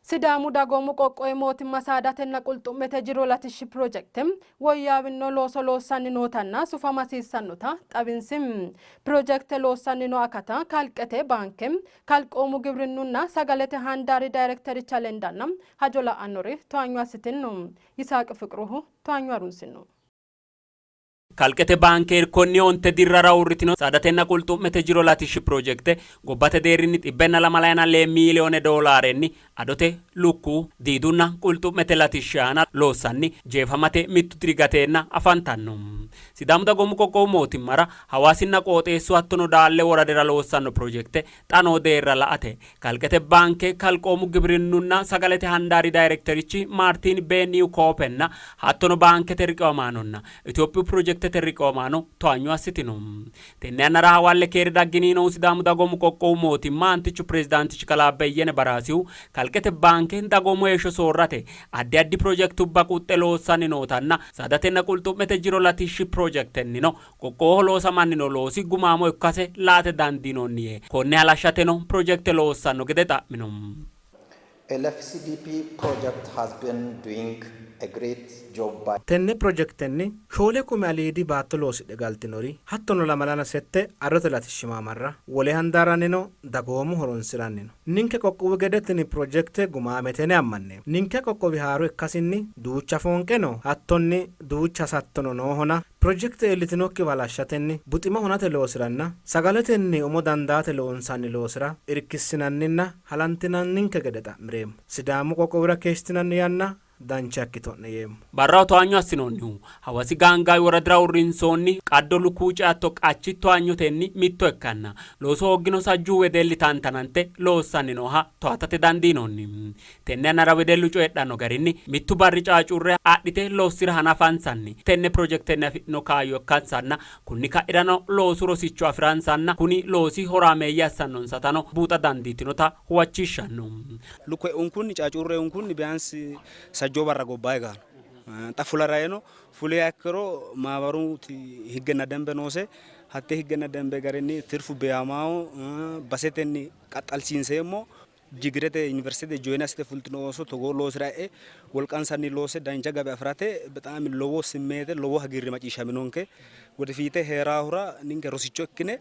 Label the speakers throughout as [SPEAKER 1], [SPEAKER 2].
[SPEAKER 1] Sidaamu dagoomu qoqqowi mootimma saadatenna qulxu'mete jiro latishshi pirojekte woyyaawino looso loossanni nootanna sufama hasiissannota xawinsi. Pirojekte loossanni noo akata kalqete baanke kalqoomu gibrinnunna sagalete handaari dayirektericha lendanna hajo la'annori towaanyo assitinno. Yisaaq Fiqruhu towaanyo harunsinno.
[SPEAKER 2] Kalqete baanke irkonni 9 dirrara uurritino saadatenna qulxu'mete jiro latishshi pirojekte gobbate deerrinni 124 miiliyoone doolaarenni adote, lukkuwu, diidunna qulxu'mete latishshi aana loossanni jeefamate mittu diri gateenna afantanno. Sidaamu Dagoomu Qoqqowu Mootimmara Hawaasinna qooxeessu hattono Daalle woradira loossanno pirojekte xa noo deerra la''ate Kalqete Baanke kalqoomu gibrinnunna sagalete handaari dayirekterichi Maartiin Beeniyu Koopenna hattono baankete riqiwamaanonna Itophiyu pirojektete riqiwamaano towaanyo assitino. Tenne yannara hawalle keere daggini yiinohu Sidaamu Dagoomu Qoqqowu Mootimma Aantichu Pirezidaantichi Kalaa Beyyene Baraasihu Kalqete Baanke dagoomu heeshsho soorrate addi addi pirojektubba quxxe loossanni nootanna saadatenna qulxu'mete jiro latishshi pirojektennino Qoqqowoho loosamanni noo loosi gumaamo ikkase laate dandiinoonni yee, konne halashshateno pirojekte loossanno gede xa'mino.
[SPEAKER 3] LFCDP project has been doing a great job by.
[SPEAKER 4] Tenne pirojektenni 4 kume aliidi baatto loosidhe galtinori hattono lamalana sette adote latishshi maamarra wole handaarrannino dagoomu horonsi'ranni no. Ninke qoqqowi gede tini pirojekte gumaamete yine ammanneemmo. Ninke qoqqowi haaro ikkasinni duucha foonqe no, hattonni duucha hasattono noohona Pirojekte iillitinokkiwa halashshatenni, buxima hunate loosiranna sagaletenni umo dandaate loonsanni loosira irkissinanninna halantinanninke gede xa'mireemmo. Sidaamu qoqqowira keeshshitinanni yanna dancha ikkito'ne yeemmo.
[SPEAKER 2] Barraho towaanyo assinoonnihu Hawasi Gaangaawi woradira uurrinsoonni Qaddo Lukkuwu ceatto qachi towaanyotenni mitto ikkanna, looso hooggino sajjuu wedelli tantanante loossanni nooha towaatate dandiinoonni. Tenne yannara wedellu coyidhanno garinni, mittu barri caacurre adhite lossi'ra hanafansanni tenne pirojektenni afidhino kaayyo ikkansanna kunni ka'irano loosu rosicho afi'ransanna kuni loosi horaameeyye assannonsatano buuxa dandiitinota huwachishshanno.
[SPEAKER 5] Lukko e'unkunni caacurre e'unkunni biyaansi sajjoo barra gobba higanno. Xa fulara yeno fuliha ikkiro maabaruti higgenna dembe noose. Hatte higgenna dembe garinni tirfu beehamawo basetenni qaxxalsiinseemmo. Digirete Yuniversitete join assite fultino ooso togoo loosira e'e wolqansanni loose dancha gabe afi'rate bexaami lowo simmeete lowo hagiirri maciishshaminonke. Wodefiite hee'raahura ninke rosicho ikkine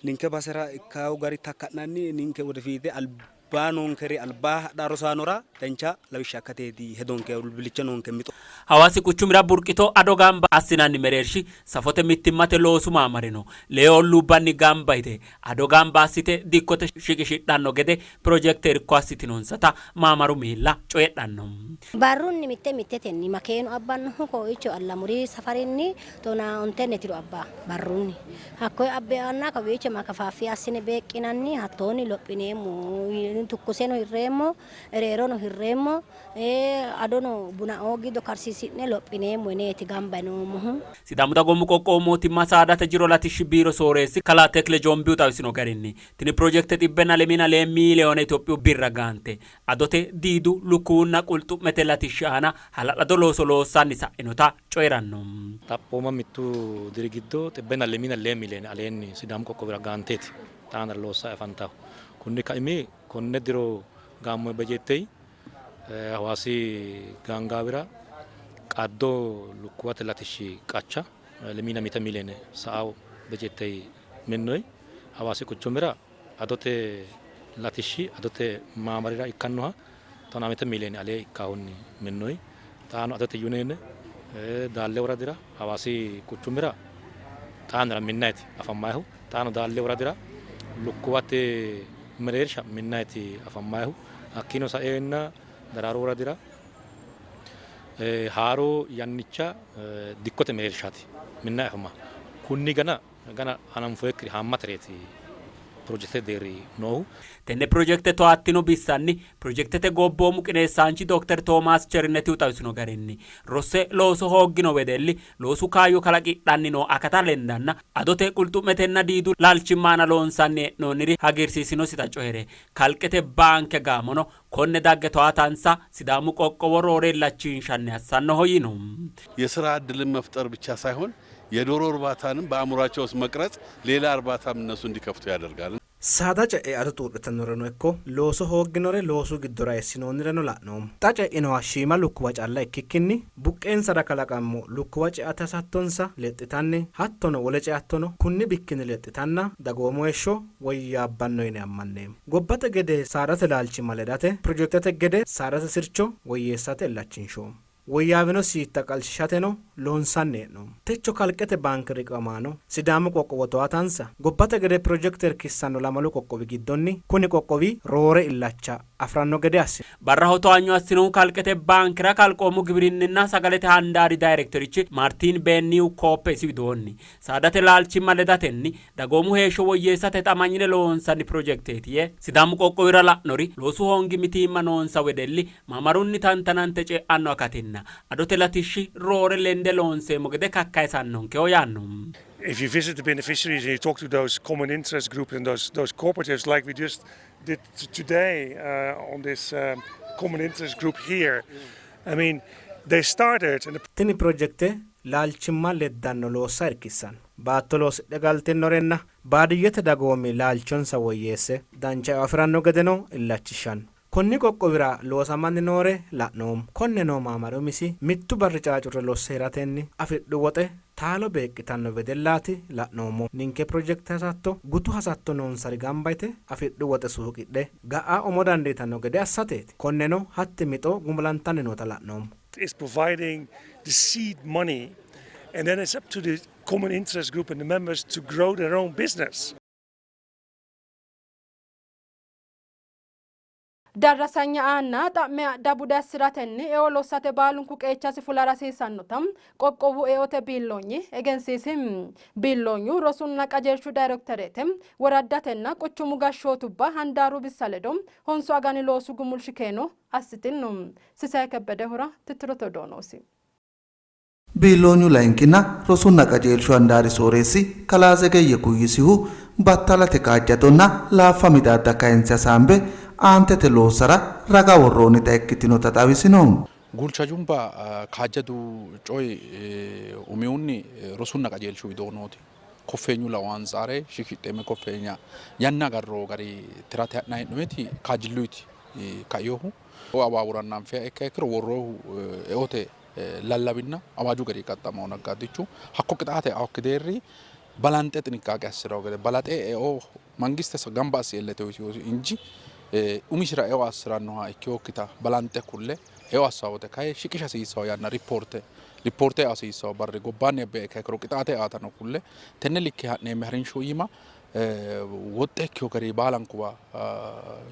[SPEAKER 5] ninke basera ikkawo gari takka'nanni ninke wodefiite albaa noonkeri albaa hadhaa rosaanora dancha lawishsha ikkateeti hedonke albillicho noonke mixo.
[SPEAKER 2] Hawaasi quchumira burqito ado gamba assinanni mereershi safote mittimmate loosu maamarino lee olluubbanni gamba yite Ado gamba assite dikkote shiqishidhanno gede pirojekte irko assitinonsata maamaru miilla coyidhanno.
[SPEAKER 6] Barrunni mitte mittetenni makeenu abbannohu kooiicho Allamuri safarinni tonaa ontenne tiro abba barrunni. Hakkoye abbe eanna kawiicho makafaaffi assine beeqqinanni hattoonni lophineemmo. Tukkuseno hirreemmo, ereerono hirreemmo. Adono bunaoo giddo karsiisi'ne lophineemmo yineeti gamba yinoommohu.
[SPEAKER 2] Sidaamu Dagoomu Qoqqowu Mootimma Saadate Jiro Latishshi Biiro Sooreessi Kalaa Tekle Joombihu xawisino garinni, tini pirojekte xibbenna lemiina lee miiliyoone Itophiyu birra gaante adote, diidu, lukkuwunna qulxu'mete latishshi aana hala'lado looso loossanni sa'inota coyi'ranno.
[SPEAKER 7] Xaphooma mittu diri giddo xibbenna lemiina lee miiliyoone aleenni Sidaamu qoqqowira gaanteeti xaa yannara loossanni afantannohu. Kunni kaimi konne diro gaammoonni bejettei Hawaasi gaangaawira qaddo lukkuwate latishshi qacha lemiina mite miiliyeene sa'awo bejettei minnoyi. Hawaasi quchumira adote latishshi adote maamarira ikkannoha tonaa mite miiliyeene alee ikkahunni minnoyi. Xaano adote yuniyeene Daalle woradira Hawaasi quchumira xaanira minnayiti afammayihu. Xaano Daalle woradira lukkuwate mereersha minnayiti afammayihu. Hakkiino saeenna Daraaro woradira haaro yannicha dikkote mereershaati minnayi afammahu. Kunni gana gana hananfoyikkiri haammatareeti pirojektete deerri noohu.
[SPEAKER 2] Tenne pirojekte towaattino bissanni Pirojekitete gobboomu qineessaanchi Dokter Toomaas Cherinnetihu xawisino garinni, rosse looso hooggino wedelli loosu kaayyo kalaqidhanni noo akata lendanna adote, qulxu'metenna diidu laalchimma aana loonsanni hee'noonniri hagiirsiisinosita coyi're, kalqete baanke gaamono konne dagge towaatansa Sidaamu qoqqowo roore illachiinshanni assannoho yiino.
[SPEAKER 8] የስራ እድልን መፍጠር ብቻ ሳይሆን የዶሮ እርባታንም በአእምሯቸው ውስጥ መቅረጽ ሌላ እርባታም እነሱ እንዲከፍቱ ያደርጋል።
[SPEAKER 4] Saada ce'e ado xuudhitannoreno ikko looso hoogginore loosu giddora eessinoonnireno la'noommo. Xa ce'inoha shiima lukkuwa calla ikkikkinni buqqeensara kalaqammo lukkuwa ceate hasattonsa lexxitanni hattono wole ceattono kunni bikkinni lexxitanna dagoomu heeshsho woyyaabbanno yine ammanneemmo. Gobbate gede saadate laalchimma ledate pirojekitete gede saadate sircho woyyeessate illachinshoommo. Woyyaawino siitta qalshishateno loonsanni hee'noommo. Techo kalqete baanke riqiwamaano Sidaamu qoqqowo towaatansa gobbate gede pirojekite irkissanno lamalu qoqqowi giddonni kuni qoqqowi roore illacha afi'ranno gede assino.
[SPEAKER 2] Barraho towaanyo assinohu kalqete baankera kalqoomu gibirinninna sagalete handaari dayirekterichi Maartiin Beeniyu Kooppe isi widoonni, saadate laalchimma ledatenni dagoomu heeshsho woyyeessate hixamanyine loonsanni pirojekteeti yee, Sidaamu qoqqowira la'nori loosu hoongi mitiimma noonsa wedelli maamarunni tantanante ce'anno akatinna adote latishshi roore lende loonseemmo gede kakkayisannonkeho yaanno.
[SPEAKER 9] If you visit the beneficiaries and you talk to those common interest groups and those cooperatives like we just did today on this common interest group here, I mean, they started and the
[SPEAKER 4] Tini pirojekte laalchimma leddanno loossa irkissanno. Baatto loosidhe galtinorenna baadiyyete dagoomi laalchonsa woyyeesse dancha eo afi'ranno gedeno illachishshanno. Konni qoqqowira loosamanni noore la'noommo. Konne noo maamari umisi mittu barri caacurre losse hiratenni afidhu woxe taalo beeqqitanno wedellaati la'noommohu. Ninke pirojekte hasatto gutu hasatto noonsari gamba yite afidhu woxe suuqidhe ga'a umo dandiitanno gede assateeti. Konneno hatti mixo gumulantanni noota la'noommo.
[SPEAKER 9] is providing the seed money and then it's up to the common interest group and the members to grow their own business.
[SPEAKER 1] Darrasanya aanna xa'me adha bude assi'ratenni eo lossate baalunku qeechasi fulara hasiisannota qoqqowu eote biilloonyi egensiisi. Biilloonyu rosunna qajeelshu dayiroktoreete woraddatenna quchumu gashshootubba handaaru bissa ledo honsu agani loosu gumulshi keeno assitinno. Sisayi Kebbedehura tittirote odoo noosi.
[SPEAKER 10] Biilloonyu layinkinna rosunna qajeelshu handaari sooreessi kalaa Zegeyye Kuyyisihu battalate kaajjadonna laaffa midaadda kayinse hasaambe aantete loossara raga worroonnita ikkitinota xawisino.
[SPEAKER 11] Guulcha jumba kaajjadu coy umihunni rosunna qajeelshu widoo nooti koffeenyu lao ansaare shiqishidheemme koffeenya yanna agarroo gari tirate ha'nanni hee'noonniti kaajjilluyiti kainohu awaawuranna anfiha ikkiha ikkiro worrohu eote lallawinna awaaju gari qaxxamawo naggaaddichu hakko qixaate eaokki deerri balanxe xiniqqaaqe assi'rawo gede balaxe eo mangiste gamba assi ellete uyitinosi inji umisira eo assi'rannoha ikkinokkita balanxe kulle eo assawo wote kayi shiqisha hasiissawo yanna ripoorte ripoorte ea hasiissawo barri gobbaanni abbe ikkiro qixaate eatano kulle tenne likke ha'neemme harinsho iima Woxxe ikkino gari baalankuwa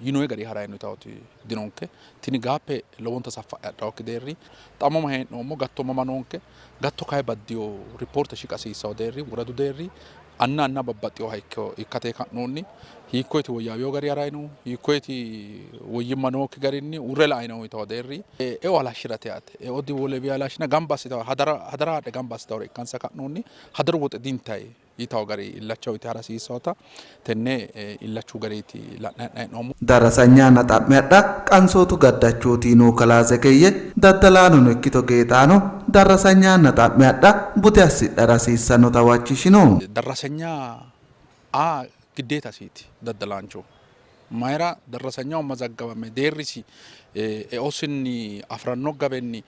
[SPEAKER 11] yinoyi gari harayi no yitaoti dinonke. Tini gaappe lowonta saffa'e hadhawokki deerri xa mama hee'noommo gatto mama noonke gatto kayi baddiyo ripoorte shiqa hasiissawo deerri woradu deerri anna anna babbaxxinoha ikkate ka'noonni hiikkoyeti woyyaawiyo gari harayi no hiikkoyeti woyyimma nookki garinni uurre la''ayi no yitawo deerri eo halashshirate yaate eo diwolewi halashshina gamba assitawo hadara hadha gamba assitawore ikkansa ka'noonni hadaru woxe dintayi Yitawo gari illacha uyite hara hasiissawota tenne illachu gariiti la'nanni hee'noommo.
[SPEAKER 10] Darrasanyanna xa'me adha qansootu gaddachooti yiinohu kalaa Zegeyye, daddalaanono ikkito geexaano darrasanyanna xa'me adha bude assidhara hasiissannota huwachishino.
[SPEAKER 11] Darrasanya aa giddeetasiiti daddalaanchoho. Mayira darrasanyaho mazaggabame deerrisi eosinni afi'ranno gabenni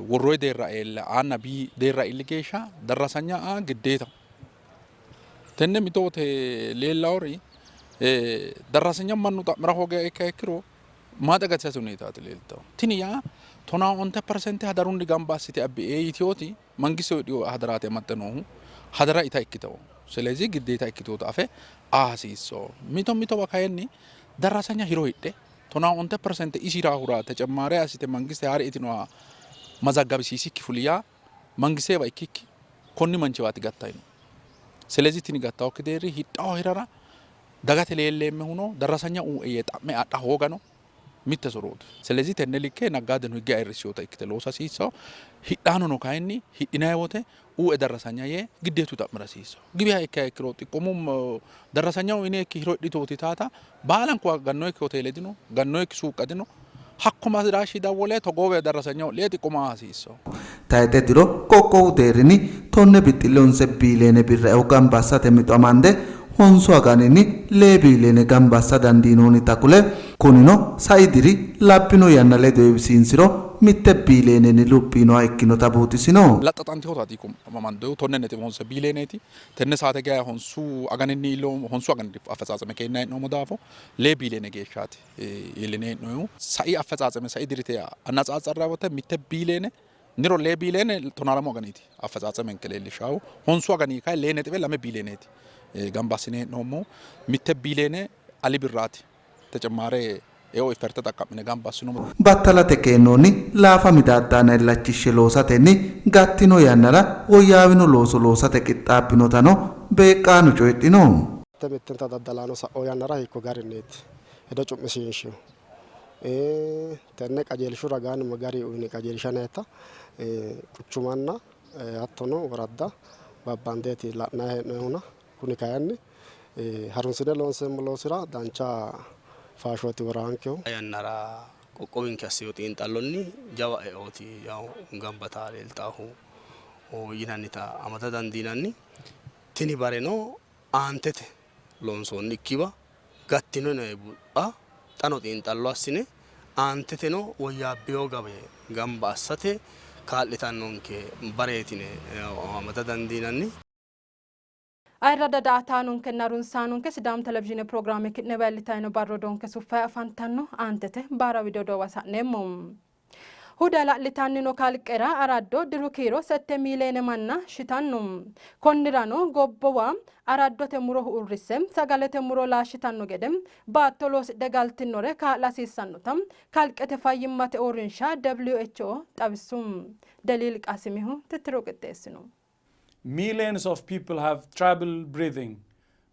[SPEAKER 11] worroyi deerra eella A nna B deerra iilli geeshsha darrasanya aa giddeetaho. Tenne mito wote leellawori darrasanya mannu xa'mira hoogiha ikkiha ikkiro maaxa gatisate huneetaati leeltawo. Tini yaa tonaa onte peresente hadarunni gamba assite abbi ee yitewoti mangiste uyidhino hadaraati amaxxe noohu hadara ita ikkitawo. Selezi giddeeta ikkitewota afe aa hasiissawo. Mito mitowa kayinni darrasanya hiro hidhe tonaa onte peresente isira hura tecemmaare assite mangiste haare itinoha mazaggabisiisikki fuli yaa mangistewa ikkikki konni manchiwaati gattayino. Selezi tini gattawokki deerri hidhawo hirara dagate leelleemmehuno darrasanya uue yee xa'me adha hoogano mitte sorooti. Selezi tenne likke naggaadeno higge ayirrissiyota ikkite loosa hasiissawo. Hidhaanono kayinni hidhinayi wote uue darrasanya yee giddeetu xa'mira hasiissawo. Giwiha ikkiha ikkiro xiqqomu darrasanya uyineekki hiro hidhitooti taata baalankuwa gannoyikki hoteele dino, gannoyikki suuqqa dino. Hakko madiraashi dawwole togoowe darrasanya ho'liye xiqqoma aa hasiissawo.
[SPEAKER 10] Tayxe diro qoqqowu deerrinni tonne bixxille honse biiliyeene birra eo gamba assate mixo amande Honsu aganinni lee biiliyeene gamba assa dandiinoonnita kule, kunino sai diri labbino yanna ledo heewisiinsiro mitte biiliyeenenni luphi yinoha ikkinota buuxisino.
[SPEAKER 11] Laxxaxantinotaati amandohu 10.9 biiliyeeneeti. Tenne saate geya honsu aganinni iilloommo, honsu agani affetsaatseme keennanni hee'noommo daafo lee biiliyeene geeshshaati iilline hee'noommohu. Sai affetsaatseme sai dirite anatsaatsaarra wote mitte biiliyeene niro lee biiliyeene tonaa lamu aganiiti affetsatsemenke leellishshaahu. Honsu agani kayi 2.2 biiliyeeneeti gamba assine hee'noommohu. Mitte biiliyeene ali birraati tecemmaare eo ifferte xaqqa'mine gamba assinoommo.
[SPEAKER 10] Battalate keenonni laafa midaadda aana illachishshe loosatenni gattino yannara woyyaawino looso loosate qixxaabbinotano beeqqaano coyidhino.
[SPEAKER 12] Mitte mittenta daddalaano sa'u yannara hiikko garinniiti hedo cu'mishiinshihu? Tenne qajeelshu ragaanni ma garinni uyini qajeelsha yinannita quchumanna hattono woradda babbandeeti la'nanni hee'noonnihuna kuni kayinni harunsine loonseemmo loosira dancha faashooti woraankehu.
[SPEAKER 13] Xaa yannara qoqqowinke assino xiinxallonni jawa eooti yawo gamba taa leeltaahu yinannita amada dandiinanni. Tini bareno aantete loonsoonnikkiwa gattino yinanni bu'a xano xiinxallo assine aanteteno woyyaabbino gawe gamba assate kaa'litannonke bareeti yine amada dandiinanni.
[SPEAKER 1] Ayirradda daa''ataanonkenna harunsaanonke Sidaamu Televizhiine pirogiraame ki'newa iillitayino barru odoonke suffayi afantanno. Aantete baara wido odoowa sa'neemmo. Hude hala'litanni no kalqera araddo diru kiiro sette miiliyeene manna shitanno. Konnirano gobbuwa araddote muro uurrisse sagalete muro laashshitanno gede baatto loosidhe galtinnore kaa'la hasiissannota kalqete fayyimmate uurrinsha WHO xawissu. Deliil Qaasimihu tittiro qixxeessino.
[SPEAKER 14] Millions of people have trouble breathing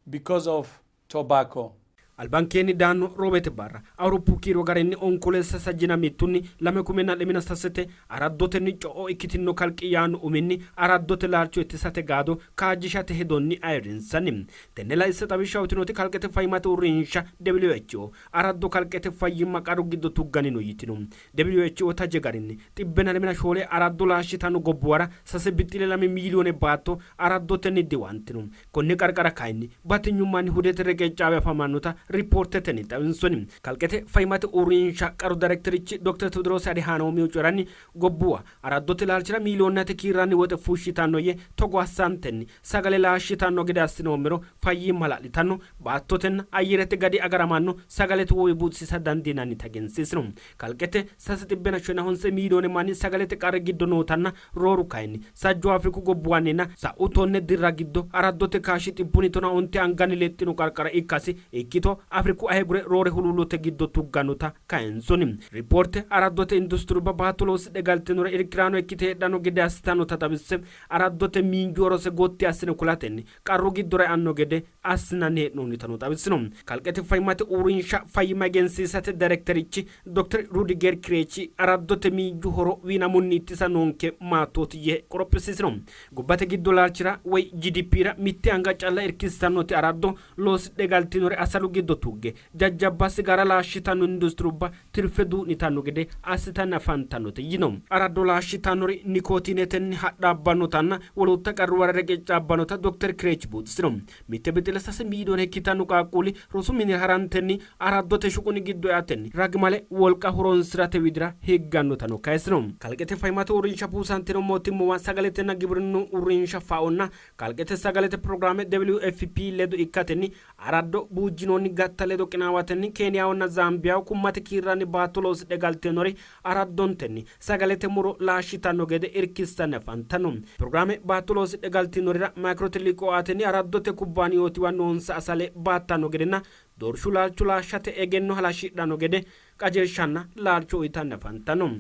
[SPEAKER 14] because of tobacco.
[SPEAKER 4] Albankeenni daanno Roobete barra Awuroppu kiiro garinni Onkoleessa sajjina mittunni lame kumenna lemina sasete araddotenni co'o ikkitinno kalqe yaanno uminni araddote laalcho ittisate gaado kaajjishate hedonni ayirrinsanni. Tenne laisse xawishsha uyitinoti kalqete fayyimmate uurrinsha WHO araddo kalqete fayyimma qarru giddo tugganni no yitino. WHO taje garinni, xibbenna lemina shoole araddo laashshitanno gobbuwara sase bixxile lame miiliyoone baatto araddotenni diwantino. Konne qarqara kayinni batinyu manni hudete reqeccaawe afamannota ripoortetenni xawinsoni. Kalqete Fayyimmate Uurrinsha Qaru Dayrekterichi Dokter Tewodiroos Adihaanoomihu coyi'ranni, gobbuwa araddote laalchira miiliyoonnate kiirranni woxe fushshitanno yee, togo assantenni sagale laashshitanno gede assinoommero fayyimma hala'litanno, baattotenna ayyerete gadi agaramanno, sagalete wowe buuxisiisa dandiinannita egensiisino. Kalqete sase xibbenna shoyina honse miiliyoone manni sagalete qarri giddo nootanna rooru kayinni sajjoo Afriku gobbuwanninna sa'u tonne dirra giddo araddote kaashshi xibbunni tonaa onte anganni lexxino qarqara ikkasi ikkito Afriku Ahigure roore huluullote giddo tuggannota kayinsoonni. Ripoorte araddote industirubba baatto loosidhe galtinore irkiraano ikkite heedhanno gede assitannota xawisse araddote miinju horose gotti assine kulatenni qarru giddora eanno gede assinanni hee'noonnitano xawisino. Kalqete Fayyimmate Uurrinsha fayyimma egensiisate dayrekterichi Dokter Rudiger Kireechi araddote miinju horo wiinamunni ittisa noonke maattooti yee qorophisiisino. Gobbate giddo laalchira woy GDPra mitte anga calla irkissannoti araddo loosidhe galtinore asalu giddo tugge jajjabba sigaara laashshitanno industirubba tirfe duu'nitanno gede assitanni afantannote yino. Araddo laashshitannori nikootiinetenni hadhaabbannotanna wolootta qarruwara reqeccaabbannota Dokter Kireech buuxisino. Mitte bixxille sase miiliyoone ikkitanno qaaqquulli rosu minira harantenni araddote shuquni giddo eatenni ragimale wolqa horonsi'rate widira higgannotano kayisino. Kalqete Fayyimmate Uurrinsha buusantino mootimmuwa sagaletenna gibrinnu uurrinsha FAOnna Kalqete Sagalete Pirogiraame WFP ledo ikkatenni Araddo buujjinoonni gatta ledo qinaawatenni Keeniyahonna Zaambiyaho kummate kiirranni baatto loosidhe galtinori araddontenni sagalete muro laashshitanno gede irkissanni afantanno. Pirogiraame baatto loosidhe galtinorira mayikirote liqoo aatenni araddote kubbaaniyootiwa noonsa asale baattanno gedenna doorshu laalcho laashshate egenno halashshidhanno gede qajeelshanna laalcho uytanni afantanno.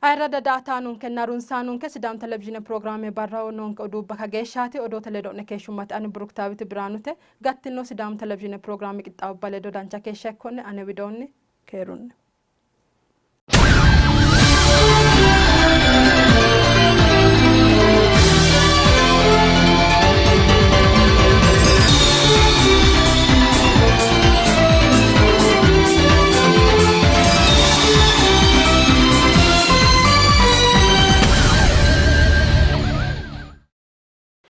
[SPEAKER 1] Ayirradda daa''ataanonkenna harunsaanonke Sidaamu Televizhiine pirogiraame barraho noonke oduubba kageeshshaati. Odoote ledo'ne keeshshummate ani Buruktaawiti Biraanute. Gattino Sidaamu Televizhiine pirogiraame qixxaawubba ledo dancha keeshsha ikko'ne. Ane widoonni keerunni.